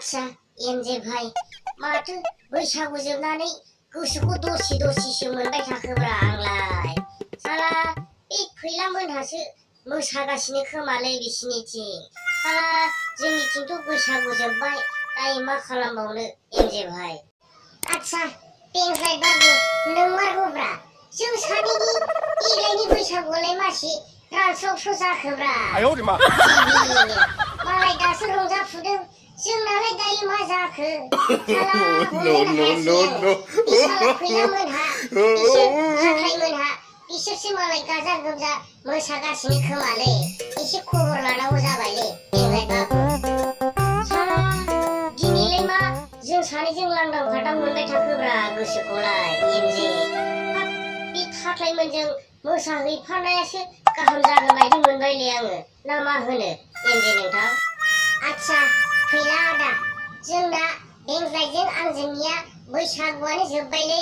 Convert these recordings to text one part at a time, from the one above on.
आच्छा एमजे भाई माथो बैसागु जोबनानै गोसोखौ दसे दसेसो मोनबाय थाखोब्रा आंलाय साला बे फैला मोनहासो मोसागासिनो खोमालै बिसिनिथिं साला जोंनिथिंथ' बैसागु जोबबाय दायो मा खालामबावनो एमजे भाई आच्छा बेनिफ्राय बाबु नोंमारगौब्रा जों सानैनि देग्लायनि बैसागुआलाय मासे रानस्रावस्राव जाखोब्रा मालाय दासो रंजाफुदों जोंनालाय दायो मा जाखो साला हमनोनो हायासै बे साला फैला मोनहा बिसोर हाथाय मोनहा बिसोरसो मालाय गाजा गोमजा मोसागासिनो खोमालै एसे खबर लानांगौ जाबायलै देग्लाय बाबु साला दिनैलाय मा जों सानैजों लांदां फादां मोनबाय थाखोब्रा गोसोखौलाय एमजे बे थाख्लायमोनजों मोसाहैफानायासो गाहाम जागोन बायदि मोनबायलै आङो ना मा होनो एमजे नोंथां आच्छा फैला आदा जोंना देंग्लायजों आंजोंनिया बैसागुआनो जोब्बायलै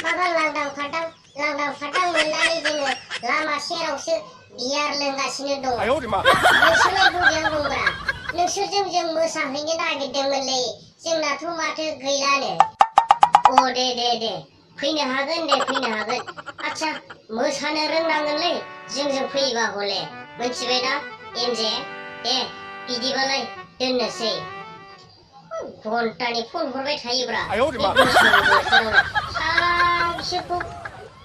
माबा लांदां फादां मोननानै जोङो लामा सेरावसो बियार लोंगासिनो दं नोंसोरलाय बबेयाव दंब्रा नोंसोरजों जों मोसाहैनो नागिरदोंमोनलै जोंनाथ' माथो गैलानो अ दे फैनो हागोन आच्छा मोसानो रोंनांगोनलै जोंजों फैयोबा हले मोनथिबायना एमजे दे बिदिबालाय दोननोसै घन्टानि फन हरबाय थायोब्रा साला बिसोरखौ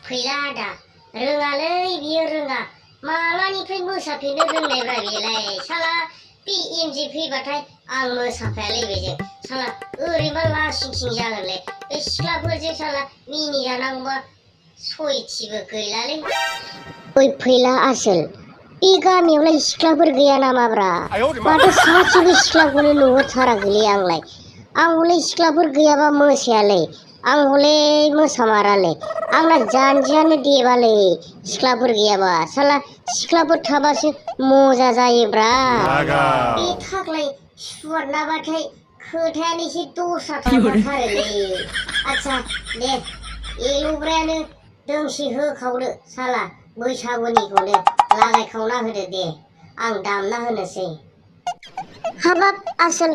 फैला आदा रोङालै बियो रोङा मालानिफ्राय मोसाफेरनो रोंनायब्रा बेलाय साला बे एमजे फैबाथाय आं मोसाफायालै बेजों साला ओरैबा लासिं सिं जागोनलै बे सिख्लाफोरजों साला मिनि जानांगौबा सयथिबो गैलालै ओइ फैला आसोल बे गामियावलाय सिख्लाफोर गैया नामाब्रा माथो सासेबो सिख्लाखौनो नुहुरथाराखैलै आंलाय आं हले सिख्लाफोर गैयाबा मोसायालै आं हले मोसामारालै आंना जानजियानो देबालै सिख्लाफोर गैयाबा साला सिख्लाफोर थाबासो मजा जायोब्रा बे थाख्लाय सुवारनाबाथाय खोथायानो एसे दस्रा थाथारोलै आच्छा दे एल'ब्रायानो दोंसे होखावदो साला बैसागुनिखौनो लागायखावना होदो दे आं दामना होनोसै हाबाब आसोल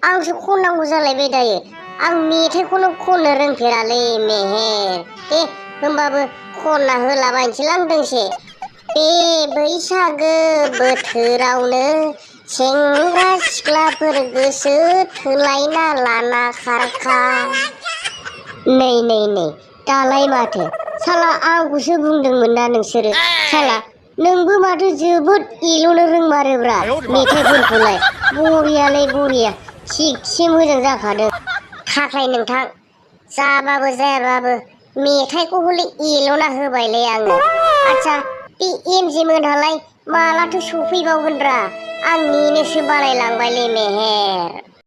आंसो खननांगौ जालायबाय दायो आं मेथाइखौनो खननो रोंफेरालै मेहेर दे होमबाबो खनना होलाबायनोसैलां दोंसे बे बैसागो बोथोरावनो सेंग्रा सिख्लाफोर गोसो थोलायना लाना खारखा नै दालाय माथो साला आंखौसो बुंदोंमोन ना नोंसोरो साला नोंबो माथो जोबोद एल'नो रोंमारोब्रा मेथाइफोरखौलाय बरिया थिगसे मोजां जाखादों थाख्लाय नोंथां जाबाबो जायाबाबो मेथाइखौ हले एल'ना होबायलै आङो आच्छा बे एमजे मोनहालाय मालाथो सफैबावगोनब्रा आं नेनोसो बालायलांबायलै मेहेर